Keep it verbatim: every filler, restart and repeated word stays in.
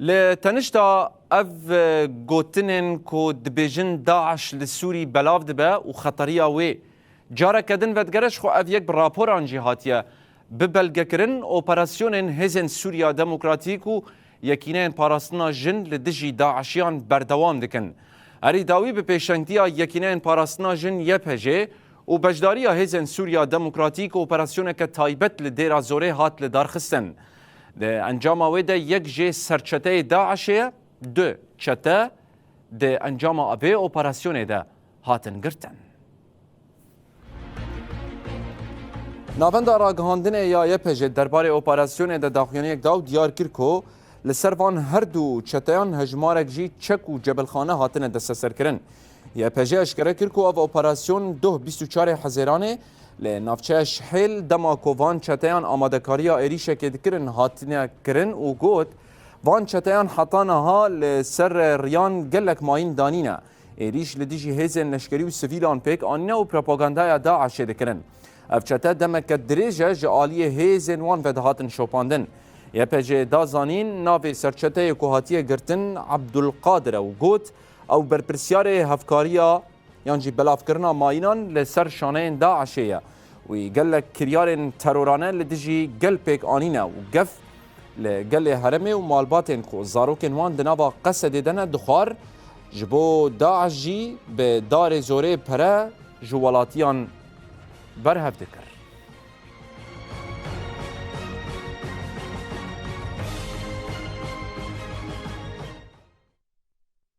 Li tenişta ev, e, gotinên ku dibêjin DAIŞ li Sûrî belav dibe û xeteriya wê careke din vedigere, ji xwe ev yek bi raporan jî hatiye bibelgekirin, operasyonên Hêzên Sûriya Demokratîk û Yekîneyên Parastina Jin li dijî DAIŞiyan berdewam dikin. Herî dawî bi pêşengtiya Yekîneyên Parastina Jin, Y P J, û beşdariya Hêzên Sûriya Demokratîk operasyoneke taybet li Dêra Zorê hat lidarxistin. Di encama wê de yek jê serçeteyê DAIŞê ye, du çete di encama vê operasyonê de hatin girtin. Navenda ragihandinê ya Y P J derbarê operasyonê de daxuyaniyek da û diyar kir ku li ser van her du çeteyan hejmarek jî çek û cebilxane hatine desteserkirin. Y P J eşkere kir ku ev operasyon doh bîst û çarê Hezêranê li navçeya Şihêl, dema ku van çeteyan amadekariya êrîşekê dikirin, hatine kirin û got, van çeteyan heta niha li ser riyan gelek mayîn danîne. Êrîş li dijî hêzên leşkerî û sivîlan pêk anîne û propagandaya DAIŞê dikirin. Ev çete demeke dirêj e ji aliyê hêzên wan ve dihatin şopandin. Y P J da zanîn, navê serçeteyê ku hatiye girtin Abdulkadir e û got, ew berpirsyarê hevkariya yan jî belavkirina mayînan li ser şaneyên DAIŞê ye. Wî gelek kiryarên terorane li dijî gel pêk anîne û gef li gelê herêmê û malbatên ku zarokên wan di nava Qesedê de ne dixwar, ji bo DAIŞ jî bi darê zorê pere ji welatiyan berhev dikir.